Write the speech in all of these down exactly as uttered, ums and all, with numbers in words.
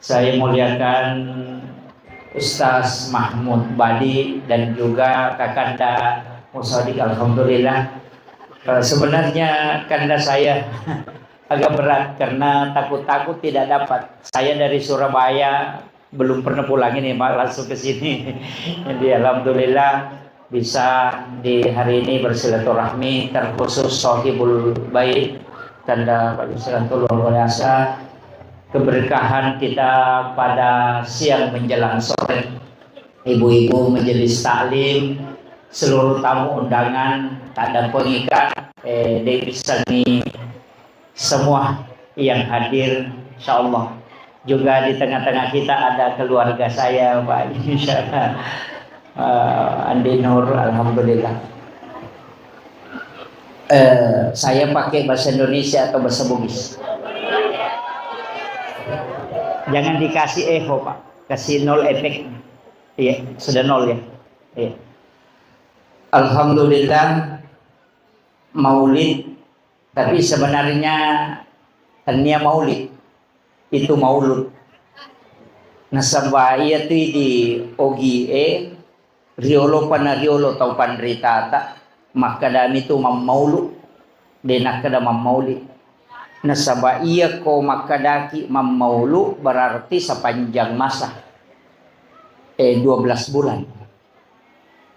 Saya muliakan Ustaz Mahmud Badi dan juga Kakanda Musadik, alhamdulillah. Eh, sebenarnya kanda saya agak berat karena takut-takut tidak dapat. Saya dari Surabaya, belum pernah pulang ini, Pak, langsung ke sini. Jadi alhamdulillah bisa di hari ini bersilaturahmi, terkhusus Sohibul Bait, Kanda Pak Yusranto, luar biasa. Keberkahan kita pada siang menjelang sore, ibu-ibu majelis taklim, seluruh tamu undangan, tanda pengikat, eh, Dewi Sani, semua yang hadir, insya Allah. Juga di tengah-tengah kita ada keluarga saya, Pak, insya Allah. Eh, Andi Nur, alhamdulillah. Eh, saya pakai bahasa Indonesia atau bahasa Bugis? Jangan dikasih echo, Pak. Kasih nol efek. Iya, sudah nol ya. Iya. Alhamdulillah, maulid, tapi sebenarnya tania maulid, itu maulud. Nasaba iya tu di Ogi e, riolo pana riolo tau panritata, makkedami tu mammaulu, de nakkeda mammauli. Nasaba iya ko makkedaki mammaulu berarti sepanjang masa, eh, dua belas bulan.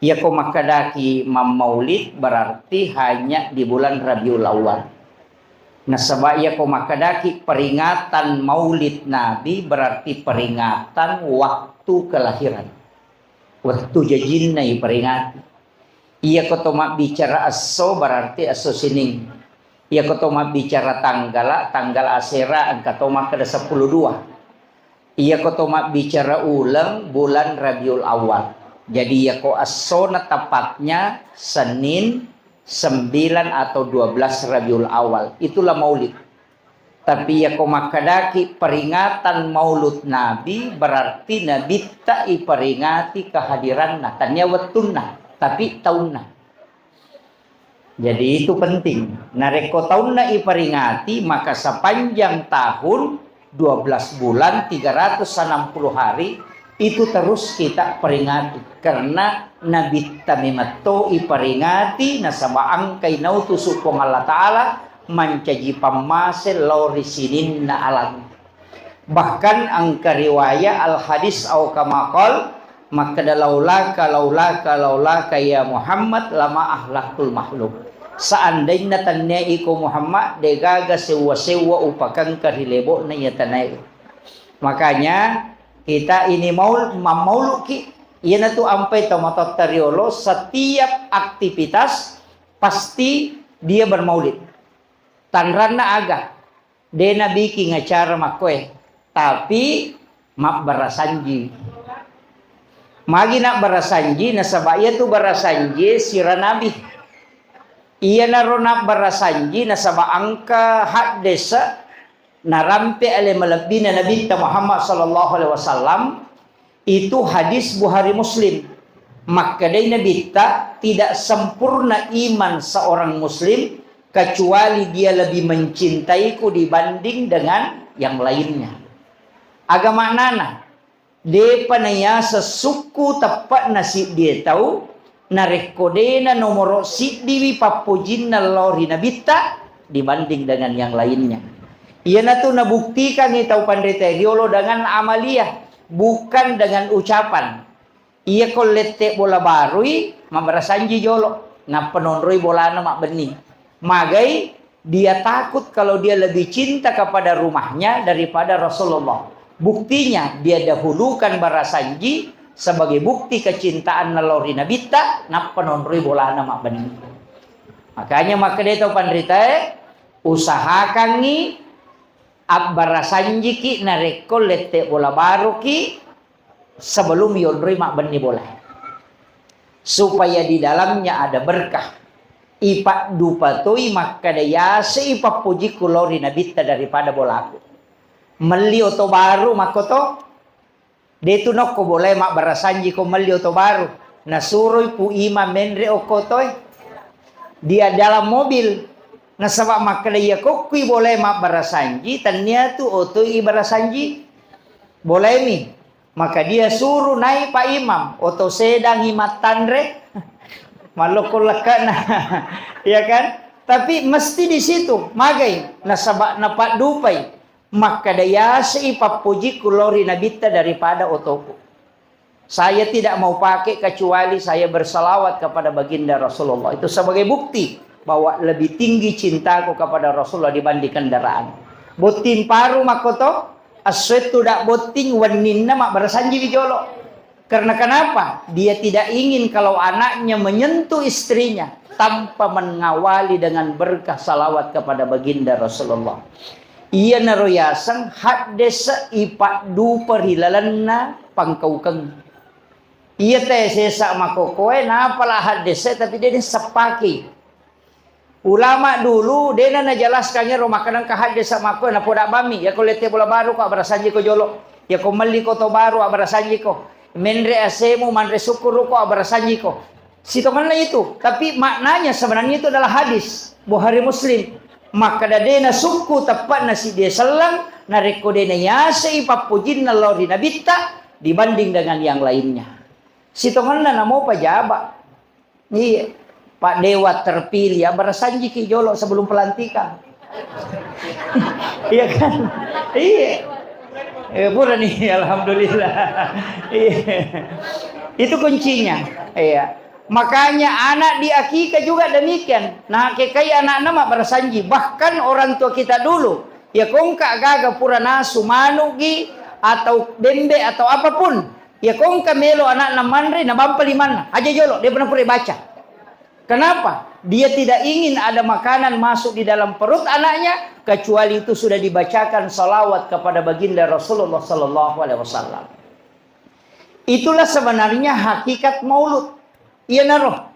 Iyako makkedaki mammaulid berarti hanya di bulan Rabiul Awal. Nasaba iyako makkedaki peringatan maulid Nabi berarti peringatan waktu kelahiran. Wettu jajinna iperingati. Iyako to mabbicara esso berarti esso Sining. Iyako to mabbicara tanggala, tanggal asera engka to makkeda seppulo dua. Iyako to mabbicara uleng, bulan Rabiul Awal. Jadi, iyako essona tepatnya Senin sembilan atau dua belas Rabiul Awal. Itulah maulid. Tapi iyako makkedaki peringatan maulud Nabi, berarti Nabitta iperingati kehadiranna, tania wettunna, tapi taunna. Jadi itu penting. Narekko taunna iperingati, maka sepanjang tahun, dua belas bulan, tiga ratus enam puluh hari, itu terus kita peringati. Karena Nabitta memetto iperingati, nasaba engkai nautusu Puang Allah Ta'ala mancaji pammase lao ri sininna alang. Bahkan engka riwayat al-hadis au kama qal, makkeda, "Laulaka, laulaka, laulaka ya Muhammad, lama ahlaktul makhluk." Seandainya tania iko Muhammad, degaga sewwa-sewwa upakengka ri lebo'na iya tanae. Makanya kita ini maul-, mammauluki, iyanatu ampai tomatoatta riolo, setiap aktivitas pasti dia bermaulid. Tanranna aga? De nabiking acara makkoe, tapi mabbarasanji. Magi nabbarasanji? Nasaba iyatu barasanji sira nabi. Iyanaro nabbarasanji nasaba engka haddese narampe ale malebbina Nabitta Muhammad sallallahu alaihi wasallam. Itu hadis Bukhari Muslim. Makkedai Nabitta, tidak sempurna iman seorang muslim kecuali dia lebih mencintaiku dibanding dengan yang lainnya. Aga maknana, depa nayaseng sukku teppe'na siddie tau, narekko dena nomoro siddiwi pappojinna lao ri Nabitta dibanding dengan yang lainnya. Iyanatu nabuktikangngi tau panrita riolo dengan amaliah, bukan dengan ucapan. Iyako lette bola barui, mabbarasanji jolo, nappa nonroi bolana mabbenni. Magai dia takut kalau dia lebih cinta kepada rumahnya daripada Rasulullah. Buktinya, dia dahulukan barasanji sebagai bukti kecintaanna lao ri Nabitta, nappa nonroi bolana mabbenni. Makanya makkedai tau panritae, usahakangngi abbarasanjiki narekko lette bola baruki sebelum yonroi mabbenni bola. Supaya di dalamnya ada berkah. Ipaddupatoi makkeda yase ipappojikku lao ri Nabitta daripada bolaku. Melli oto baru makkoto, detu nokko bolae mabbarasanji ko melli oto baru. Nasuroi Pu Imam menre okko otoe. Dia dalam mobil. Nasaba makkeda iya kokkui bolae mabbarasanji, tania tu otoi ibarasanji. Bolemi. Maka dia suruh naik Pak Imam, oto sedangi mattanre, mallokko lekkana. Ya kan? Tapi mesti di situ, magai, nasaba napaddupai. Makkada yasei pappojikku lao ri Nabitta daripada otoku. Saya tidak mau pakai kecuali saya bersalawat kepada baginda Rasulullah. Itu sebagai bukti bahwa lebih tinggi cintaku kepada Rasulullah dibanding kendaraan. Botting paru makkoto, assuettu dak botting wenninna mabbarasanjiwi jolo. Karena kenapa? Dia tidak ingin kalau anaknya menyentuh istrinya tanpa mengawali dengan berkah salawat kepada baginda Rasulullah. Iyanaro yaseng haddese ipaddupa ri lalenna pangkaukeng. Iya te sesa makokoe, napala haddese tapi de naseppaki. Ulama dulu dena najelaskan ero makkada engka haddese makkoe napoda bammi, yako lette bola baru ko abbarasanjiko jolo, yako melliko to baru abbarasanjiko, menre asemu, manre sukkuruko abbarasanjiko. Sitongenna itu, tapi maknanya sebenarnya itu adalah hadis Bukhari Muslim. Makkada de nasukku teppa'na siddi selleng, narekko de nayasei pappojinna lao ri Nabitta dibanding dengan yang lainnya. Sitongenna namo pajaba. Iya. Pak Dewa terpilih, abbarasanjiki jolo sebelum pelantikan. Iya kan? Iya. Eh, pura nih, alhamdulillah. Iya. Itu kuncinya. Iya. Makanya anak di akikah juga demikian. Nah, kekai anakna mabbarasanji. Bahkan orang tua kita dulu, ya kongka gaga pura nasu manugi atau bembe atau apapun. Ya kongka melo anakna manre, nabampa limanna. Aja jolo, dia pernah pura baca. Kenapa? Dia tidak ingin ada makanan masuk di dalam perut anaknya, kecuali itu sudah dibacakan salawat kepada baginda Rasulullah sallallahu alaihi wasallam. Itulah sebenarnya hakikat maulud. Iyanaro.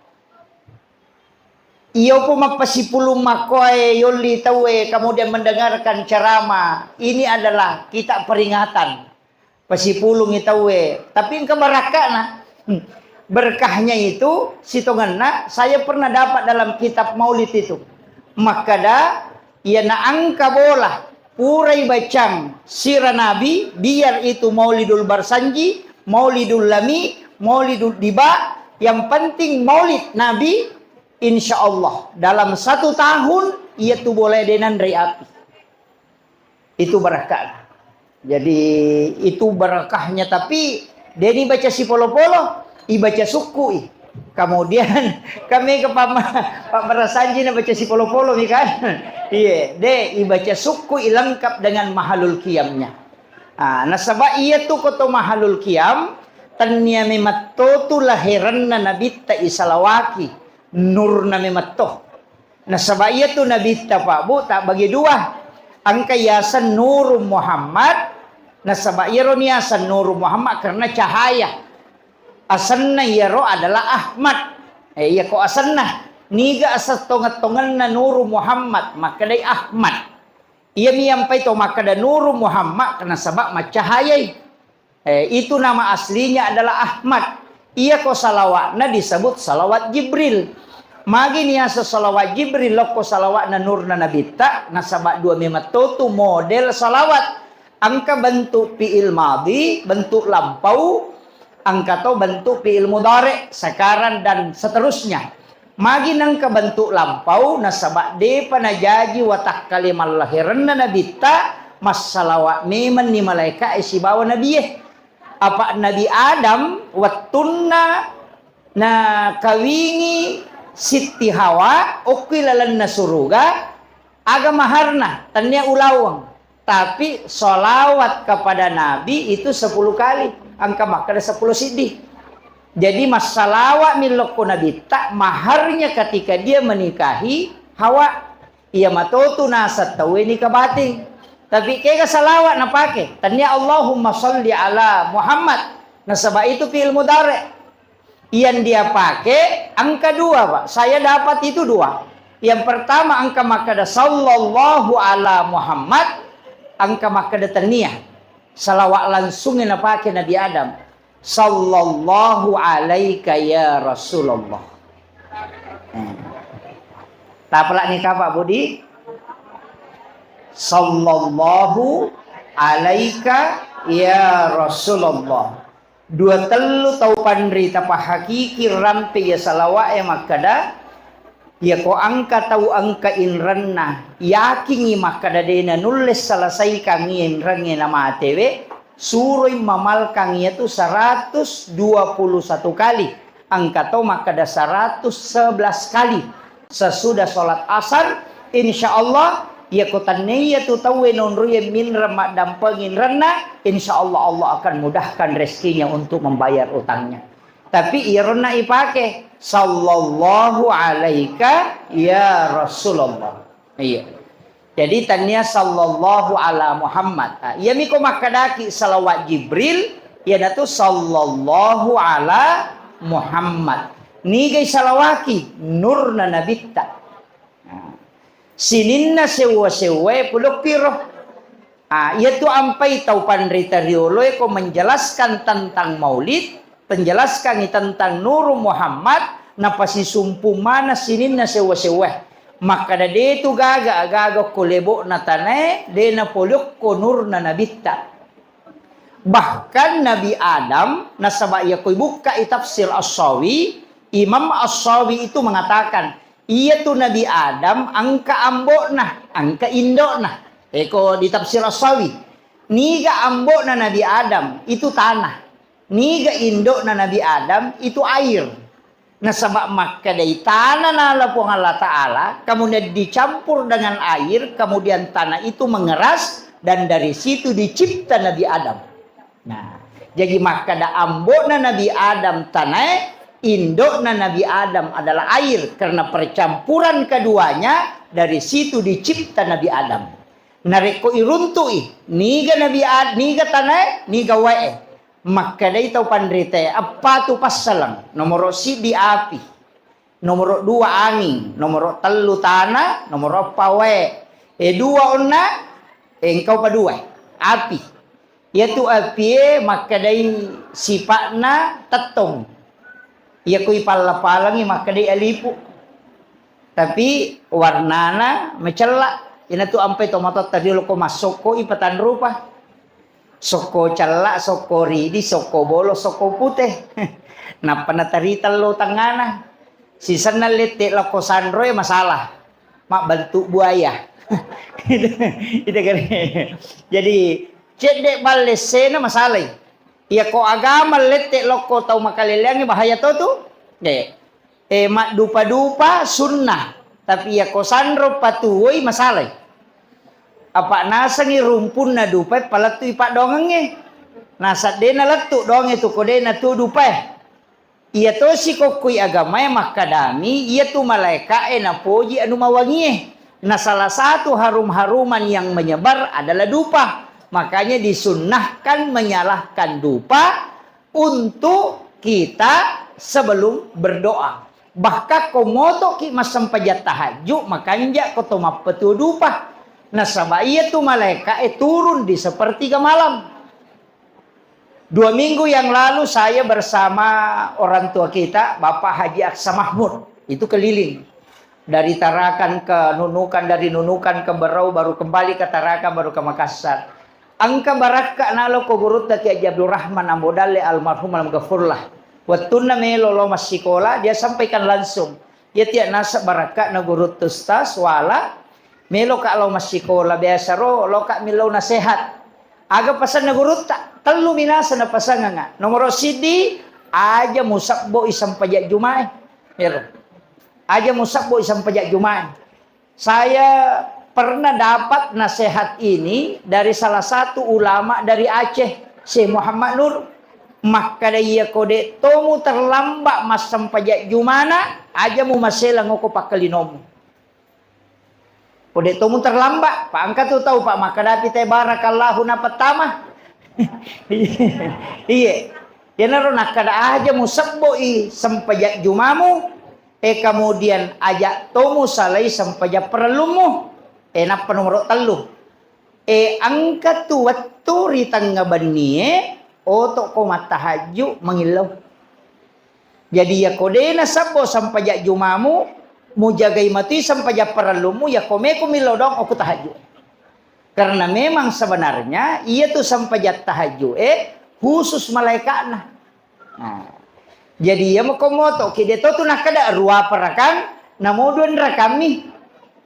Iyopo mappasipulung makkoe yolli tauwe, kemudian mendengarkan ceramah. Ini adalah kita peringatan. Pasipulungi tauwe, tapi engka barakka'na. Hmm. Berkahnya itu, sitongenna, saya pernah dapat dalam kitab maulid itu. Makkada, iyana engka bola, purai bacang sira Nabi, biar itu Maulidul Barsanji, Maulidul Lami, Maulidul Diba, yang penting maulid Nabi, insya Allah, dalam satu tahun, iya tu bola denanre api. Itu barakahna. Jadi, itu barakahnya, tapi deni baca sipolo-polo, ibaca sukku'i. Kemudian, kami ke pama-, Pak Barasanji na baca sipolo-polo mi kan? Iya, de, ibaca sukku'i lengkap dengan mahalul qiyamnya. Ah, nasaba iya tu koto mahalul qiyam, tennia memetto tu lahiranna nabitta isalawaki, nurna memetto. Nasaba iyatu nabitta, Pak, Bu, tabbagi dua. Engka yaseng Nurung Muhammad, nasaba iyaro niyaseng Nurung Muhammad karena cahaya. Asenna iyaro adalah Ahmad. Eh, iyako asenna. Niga aseng tongeng-tongenna Nurung Muhammad, makkedai Ahmad. Iyami yampai to makkeda Nurung Muhammad, nasaba maccahayai. Eh, itu nama aslinya adalah Ahmad. Iyako salawatna disebut salawat Jibril. Magi niaseng salawat Jibril, lokko salawatna nurna nabitta, nasaba dua memetto tu model salawat. Engka bentuk fi'il madhi, bentuk lampau, engka to bentuk fi'il mudhari, sekarang dan seterusnya. Magi nengka bentuk lampau, nasaba depa najaji watakkale mallahirenna nabitta, massalawa memenni malaeka'e sibawa nabie. Apa Nabi Adam wettunna nakawingi Sitti Hawa, okkui lalenna suruga, aga maharna, tennia ulaweng. Tapi sholawat kepada Nabi itu sepuluh kali. Engka makkeda sepuluh siddi. Jadi massalawat mi lokko Nabitta, maharnya ketika dia menikahi Hawa. Iya matotu naseng tauwe nikah batin. Tapi kega salawat napake? Tennia Allahumma sholli ala Muhammad. Nasaba itu fi'il mudhari. Yang dia pakai angka dua, Pak. Saya dapat itu dua. Yang pertama angka makkeda sallallahu ala Muhammad, angka makkeda tennia. Salawat langsung yang napake Nabi Adam. Sallallahu alaika ya Rasulullah. Hmm. Tapalak ni Pak Budi. Sallallahu alaika Ya Rasulullah. Dua tellu tau panrita pahakiki rampe iya salawa'e makkada, iyako engka tau engka inrenna, yakingngi makkada de nanulle salasaikangngi inrengnge namatewe, suroi mamalkang iyatu seratus dua puluh satu kali. Engka to makkada seratus sebelas kali sesudah sholat asar, insya Allah, iyako tennaiya tu tauwe nonroiye minreng maddampengi inrenna, insya Allah, Allah akan mudahkan rezekinya untuk membayar utangnya. Tapi iyaronna ipake, "Sallallahu alaika ya Rasulullah." Iya. Jadi tania sallallahu ala Muhammad. Ah, iyami ko makkadaki salawat Jibril, iyanatu sallallahu ala Muhammad. Nigai salawaki, nurna nabitta. Nah, sininna sewwa-sewwae pulokpiro. Ah, iyatu ampai tau panrita rioloe ko menjelaskan tentang maulid, penjelaskangi tentang Nuru Muhammad, napasisumpu mana sininna sewwa-sewwae. Makkada de tu gaga, gaga ko lebo'na tanae, de napoliokko nurna nabitta. Bahkan Nabi Adam, nasaba iya ko ibukkai tafsir As-Sawi, Imam As-Sawi itu mengatakan, iya tu Nabi Adam engka ambo'na, engka indo'na. Eko di tafsir As-Sawi, niga ambo'na Nabi Adam itu tanah. Niga indo'na Nabi Adam itu air. Nasaba makkedai tana nala Puang Allah Ta'ala, kemudian dicampur dengan air, kemudian tanah itu mengeras, dan dari situ dicipta Nabi Adam. Nah, jadi makkada ambo'na Nabi Adam tanae, indo'na Nabi Adam adalah air, karena percampuran keduanya dari situ dicipta Nabi Adam. Narekko iruntu'i, niga Nabi Ad-, niga tanae, niga wae. Makkedai tau panritae, eppa tu passaleng, nomoro siddi api, nomoro dua anging, nomoro tellu tana, nomoro eppa wae. E dua onna, engkau pa dua, api. Iyatu apie makkedai sipa'na tettong. Iyako ipalla-palangi makkedai alipu. Tapi warnana macella. Inatu ampai tomatoatta riolo ko massokko ipatanrupa. Sokko cella, sokko ridi, sokko bolo, sokko pute. Nappa natarita lo tangngana. Sisenna lette lokko sanroe masalah. Mabbentuk buaya. Itu, itu kan. Jadi, cedde balle sena masalai. Iya ko agama lette lokko tau makaleleangngi bahaya to tu. Eh, eh, maddupa-dupa sunnah. Tapi iya ko sanro patuwoi masalai. Apa nasengi rumpunna dupai palettui paddoangengnge. Nasaddena lettu doangnge tu ko dena tu dupai. Iya tosi kokkoi agamae makkadami, iyatu malaeka'e napoji anu mawangie. Nah, salah satu harum-haruman yang menyebar adalah dupa. Makanya disunnahkan menyalakan dupa untuk kita sebelum berdoa. Bahkan ko motoki massempajang tahajud, makanja ko to mappetu dupa. Nasaba iyatu malaeka'e turun di sepertiga malam. Dua minggu yang lalu saya bersama orang tua kita, Bapak Haji Aksa Mahmud, itu keliling dari Tarakan ke Nunukan, dari Nunukan ke Berau, baru kembali ke Tarakan, baru ke Makassar. Engka barakka nalo ko gurutta Kiai Haji Abdul Rahman Ambo Dalle almarhum almaghfurlah. Wettunna melo lo massikola, dia sampaikan langsung. Iya tiya nasa barakka na gurutta Ustaz wala, melo ka lo massikola biasa ro, lo ka millau nasehat. Aga pasanna gurutta? Tellu minasa napasanganga. Nomoro siddi, aja musabbo i sempajang jumae. Melo. Aja musabbo i sempajang jumae. Saya pernah dapat nasihat ini dari salah satu ulama dari Aceh, Syekh Muhammad Nur. Makkada iya ko de' tomu terlambat massempajang jumana, aja mu maselang oko pakkalinomu. Ko de' tomu terlambat, pa engka tu tau, Pak, makkadapi te barakallahu na pertama. Iye. Iyanaro nakkada aja mu sebbo i sempajang jumamu, eh, kemudian aja tomu salai sempajang parellummu. Eh, nappa nomoro tellu. Eh, engka tu wettu ri tengnga bennie, oto ko mattahajju mangillau. Jadi, yako dena sebbo sempajang jumamu, mujagai matui sempajang parellummu, yako meko millau doang okko tahajju. Karena memang sebenarnya iya tu sempajang tahajud e khusus malaikatna. Nah, jadi iya mako moto ki de to tu nakkeda rua perakang namo dua rakammi.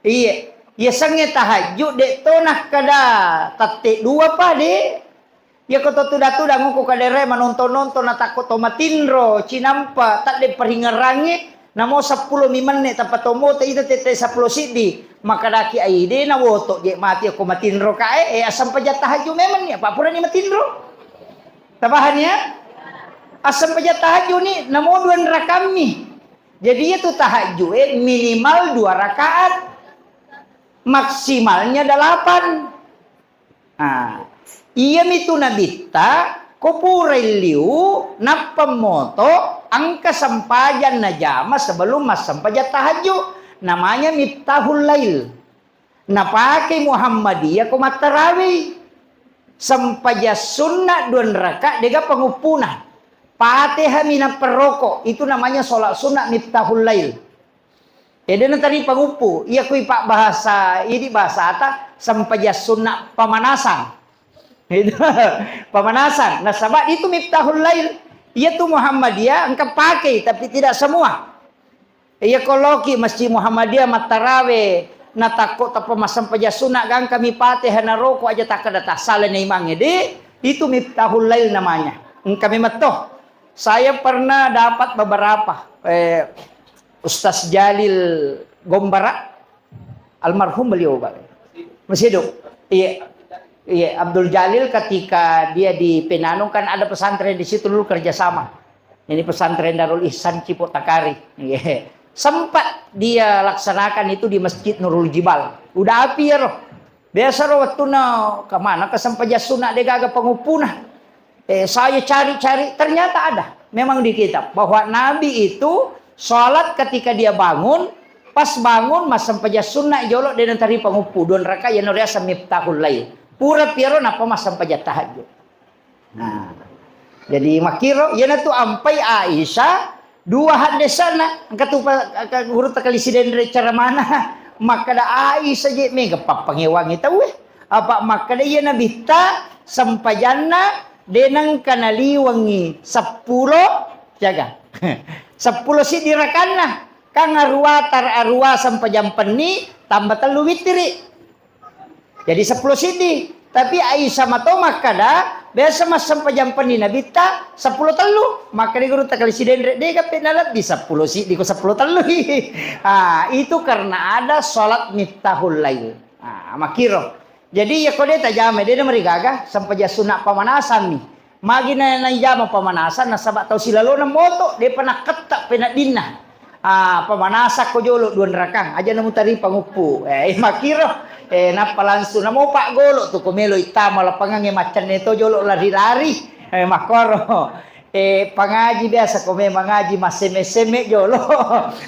Iya, iya sengnge tahajud de to nakkeda tette dua pa de. Iya ko to tuda-tuda ngoko kadere manonton-nonton natakko to matinro cinampa tadde paringerangnge. Namo seppulo mi menne tappa tommo te ita tette seppulo siddi. Makadaki ai de na woto je mati ko matinro kae, eh, asempajang tahajud memang ni apa purani matinro. Tapahani ya? Asempajang tahajud ni namo dua rakammi. Jadi itu tahajud eh, minimal dua rakaat. Maksimalnya delapan. Ah, iyami tu nabitta ko purai liu nappa moto engka sempajang najama sebelum massempajang tahajud, namanya Miftahul Lail. Napake Muhammadiyah ko mattarawei. Sempajang sunna dua raka dega panguppuna. Fatihah minappa roko, itu namanya sholat sunat Miftahul Lail. Ede natari panguppu, iya kui pak bahasa, idi bahasa ata sempajang sunna pemanasan. Itu pemanasan. Nasaba itu Miftahul Lail. Iya tu Muhammadiyah engka pakai tapi tidak semua. Iya koloki Masjid Muhammadiyah mattarawe natakko tappa massempajang sunna gangka mi Fatihah naroko aja takkeda tassala na imangnge de, itu Miftahul Lail namanya. Engka mi metto. Saya pernah dapat beberapa eh, Ustaz Jalil Gombara, almarhum beliau, Pak. Masih hidup? Iya. Iya, Abdul Jalil ketika dia di Penanung kan ada pesantren di situ dulu kerjasama. Ini pesantren Darul Ihsan Cipok Takari. Iya. Sempat dia laksanakan itu di Masjid Nurul Jibal. Udah api ya roh. Biasa roh waktu na kemana kesempajang sunat de gaga penguppuna. Eh, saya cari-cari, ternyata ada. Memang di kitab bahwa Nabi itu sholat ketika dia bangun, pas bangun massempajang sunna jolo de natari panguppu dua raka yang riasa Miftahul Lail. Pura piaro napa massempajang tahajud. Nah, jadi makiro, yana tu ampai Aisyah, dua haddesana, engka tu pa-, ka-, guru takali sidenre cara mana, makkada Aisyah je mega pappangewangi tau eh. Apa makkada iya nabitta sempajanna denengka naliwengi seppulo, jaga. Seppulo siddi rakanna. Kan arua tar arua sempajang penni tambah tellu wittiri. Jadi seppulo siddi. Tapi Aisyah mato makkada biasa massempajang penni nabitta seppulo tellu. Makkada guru takali sidenre dega pe nalebbi seppulo siddi ko seppulo tellu. Ah, itu karena ada sholat miftahul lail. Ah, makiro. Jadi, iya ko de tajama, de namarigaga, sempajang sunna pamanasan mi. Magi na, naijama pamanasan, nasaba tau silalona moto, depa nakketta peneddinna. Ah, pamanasakko jolo dua rakang, aja namutari panguppu. Eh, makiro, eh, nappa langsung namo paggolo tu ko melo ittama lapangangnge maccanne to jolo lari-lari. Eh, makkoro. Eh, pangaji biasa ko memang ngaji massemme-semme jolo.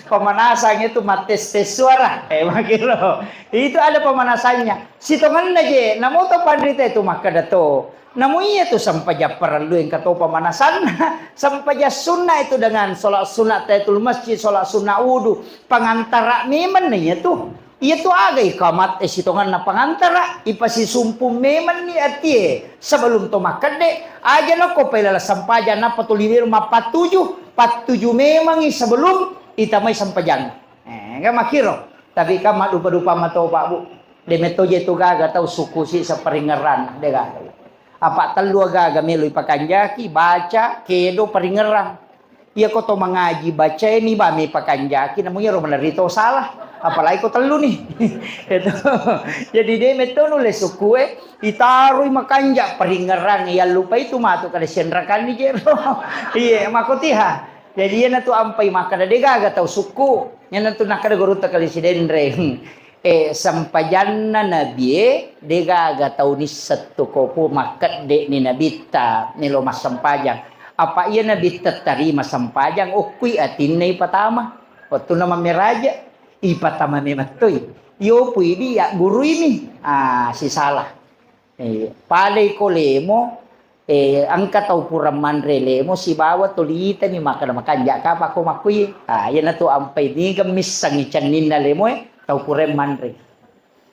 Pemanasang itu mattes-tes suara. Eh, makiro. Itu ada pemanasannya. Sitongenna je, namo to panrita itu makkeda to. Namo iya tu sempajang parellu engka to pemanasanna. Sempajang sunna itu dengan sholat sunat tahiyatul masjid, sholat sunat wudu. Pangantara memang iya tu. Iyatu aga ikamat e sitongenna pangantara, ipasisumpung memenni atie sebelum to makkedde, aja nokko pailala sempajang nappa tuli wero mappattuju, pattuju memengi sebelum itamai sempajang. Eh, ga makkiro. Tapi kan maddupa-dupa matopa, Bu. De metto je tu gaga tau suku si separingeran, de gaga. Apa tellu gaga melo ipakanjaki, baca, kedo, paringerang. Iya ko to mangaji bacae mi ba mi pakanjaki, namu iyaro malerri to salah. Apalagi ko tellu ni. Itu. Jadi de metto nulle sukue, itaroi makanja paringerang, yallupai tu matu kada sianrakanni jero. Iye, makotiha. Jadi iyana tu ampai makkada de gaga tau sukku. Iyana tu nakkada gurutta kali sidenreng. Eh, sempajanna nabie, degaga tau nisseng tu ko pu makkedde ni nabitta melo massempajang. Apa iya nabitta tarima sempajang, okkui atinna ipatama. Wettunna mammeraja, ipatama memettoi. Iyopui di ya gurui mi. Ah, sisala. Eh, padai ko lemo, eh, engka tau pura manre lemo sibawa toli itani makkeda makanja kapa ko makkui. Ah, iyanatu ampai niga missengi cenninna lemoe tau pura manre.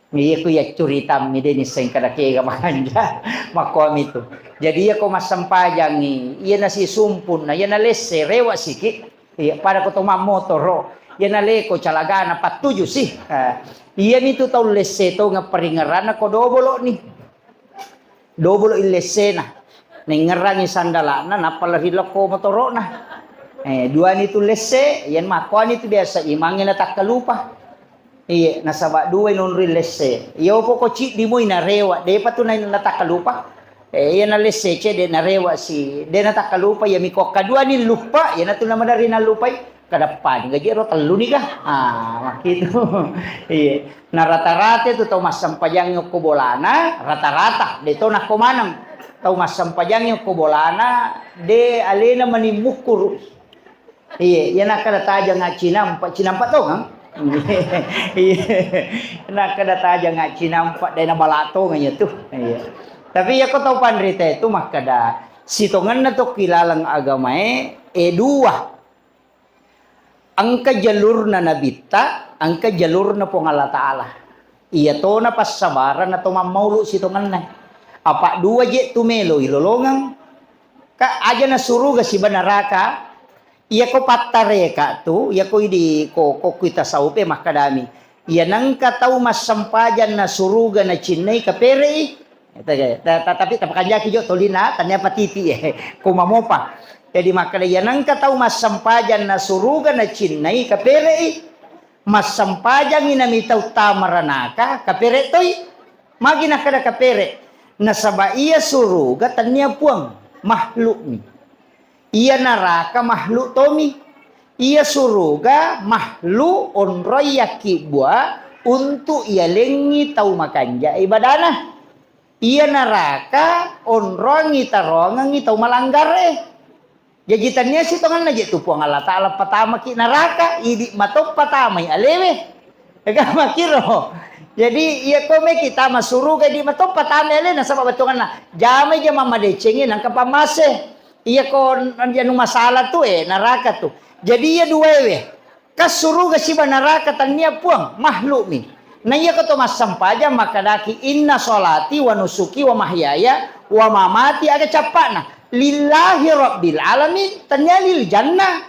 Iya ku iya curitammi de' nisseng kada kega makanja. Makkuami tu. Jadi iya ko massempajangngi, iya nasisumpunna, iya nalesse, rewa siki. Iya, pada ko to mammotoro, iya naleko calagana pattuju si. Eh, iya mi tu tau lesse tongeng paringeranna ko dobolo ni. Dobolo illessena. Nengngerangi sandalana, nappa lari lokko motorona. Eh, duani tu lesse, iya makkuani tu biasa imangnge natakkalupa. Iye, nasaba duai nonroi lesse. Iya poko ciddi moi narewa, depa tu na-, natakkalupa. Eh, iya nalesse cedde narewa si, de natakkalupa, iya miko kaduani luppa, iya natu namadari nallupai. Kadappani gaji ero tellu ni ga? Ah, makkitu. Iye. Na rata-rata tu tau massempajang okko bolana, rata-rata, de to nakko maneng. Tau massempajang okko bolana, de alena mani mukkuru. Iye, iya nakkeda tajang cinampa, cinampa tongeng. Iye, nakkeda tajang cinampa, de nabala tongeng iya tu. Iye. Tapi iya ko tau panrita itu makkeda, sitongenna tokki laleng agamae, e dua. Engka jalurna nabitta, engka jalurna Puang Allah Ta'ala. Iya tona passabarang atau mammaulu sitongenna. Apa dua je tu melo ilolongeng. Ka aja na suruga siba neraka. Iya ko pattareka tu, iya ko idi ko, ko kui tasawufe makkadami. Iya nengka tau massempajang na suruga na cinnai kaperei. Ta-, ta-, tapi tapakanjaki jo tolina, tania patiti, eh. Ko mamopa. Jadi makkeda, iya nengka tau massempajang na suruga na cinnai kaperei. Massempajangi nami tau tamaranaka, kapere toi. Magi nakkeda kapere. Nasaba iya suruga tania puang, makhlukmi. Iya naraka makhluk tomi. Iya suruga makhluk onroi yakkibbua untuk ialengi tau makanja ibadana. Iya naraka onroangi taroangengi tau malanggare. Jaji tania sitongenna je tu Puang Allah Ta'ala patamaki naraka, idi matoppa tamai alewe. Ega makiro. Jadi iya ko meki tama suruga idi matoppa tamai alewe nasaba bettuanna. Jamai jama madecengi nangka pamase. Iya ko anu masalah tu, eh, naraka tu. Jadi iya duaewe. Ka suruga siba naraka tania puang, makhlukmi. Na iya ko to massempajang makkadaki, "Inna sholati wa nusuki wa mahyaya wa mamati," aga cappa'na, "Lillahi rabbil alamin," tania lil jannah,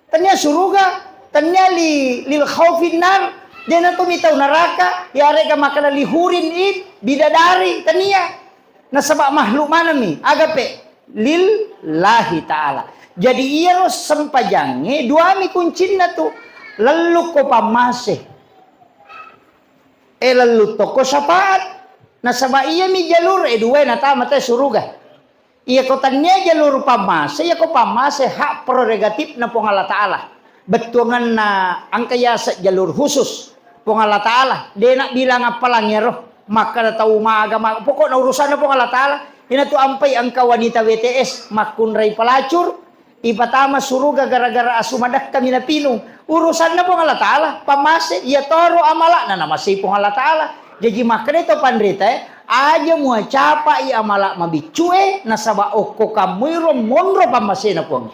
tania suruga, tania li, lil khaufin nar, dena to mitau naraka, yarega makkada li hurin in, bidadari, tania. Nasaba makhluk manengmi, agape lillahi ta'ala. Jadi iyaro sempajangnge duami kuncinna tu. Lellukko pammase. Eh, lellu tokko syafaat. Nasaba iyami jalur, eh, duae natama te suruga. Iyako tania jalur pammase, iyako pammase hak prerogatifna Puang Allah Ta'ala. Bettuangenna engka yaseng jalur khusus Puang Allah Ta'ala. De nabbilang appalang iyaro. Makkada tau maga, ma-, pokokna urusanna Puang Allah Ta'ala. Inatu ampai engka wanita W T S makkunrai pelacur, ipatama suruga gara-gara asu madekkami napinung. Urusanna Puang Allah Ta'ala, pammase, iya toro amala'na namasei Puang Allah Ta'ala. Jaji makkeda to panrita, eh, aja muacapai amala mabiccue, nasaba okko kammuiro monro pammasena Puang.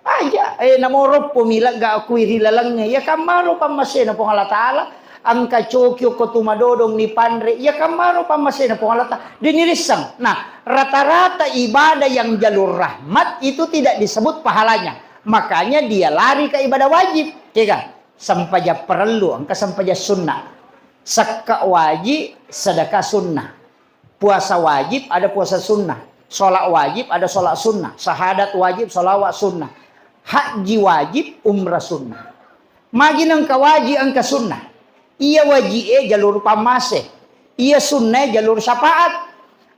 Aja, eh, namoro pomi legga okui ri lalengnge, iya kammaro pammasena Puang Allah Ta'ala, engka coki okko tu madodong ni panre, iya kammaro pammasena Puang Allah Ta'ala, de nirisseng. Nah, rata-rata ibadah yang jalur rahmat itu tidak disebut pahalanya. Makanya dia lari ke ibadah wajib, kega? Sempajang parellu, engka sempajang sunna. Sekka wajib, sedekah sunnah. Puasa wajib, ada puasa sunnah. Sholat wajib, ada sholat sunnah. Syahadat wajib, sholawat sunnah. Haji wajib, umrah sunnah. Magi nengka wajib, engka sunnah. Iya wajib e jalur pammase. Iya sunnah e jalur syafaat.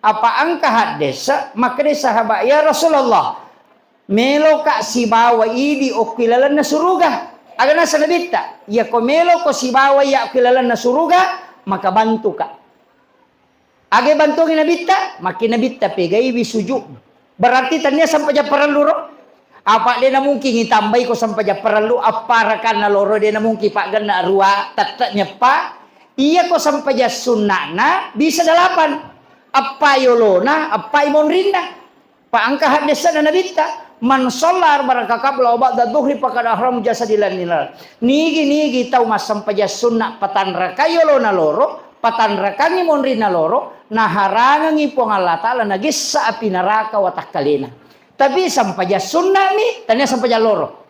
Apa engka haddese, makkeda sahabat, "Ya Rasulullah, meloka sibawa idi okki lalenna suruga." Aga nasa Nabitta, "Iyako meloko sibawa iya okki lalenna suruga, maka bantuka." Aga bantuangi Nabitta, makki Nabitta pegaiwi sujud. Berarti tania sempajang parellu ro. Apa de namungkin itambai ko sempajang parellu, apparakanna loro de namungkin paggenna rua, tette nyeppa. Iya ko sempajang sunnana bisa delapan. Appai olona, appai monrinna. Pa engka haddesana Nabitta, "Man shalla arba'a raka qabla wa ba'da dhuhri faqad ahram jasadilan nilal." Nigi-nigi tau massempajang sunna patanrakai olona loro, Patanrakangngi monrinna loro, naharangengngi Puang Allah Ta'ala, nagessa api neraka watakkalena. Tapi sempajang sunna'mi, tania sempajang loro.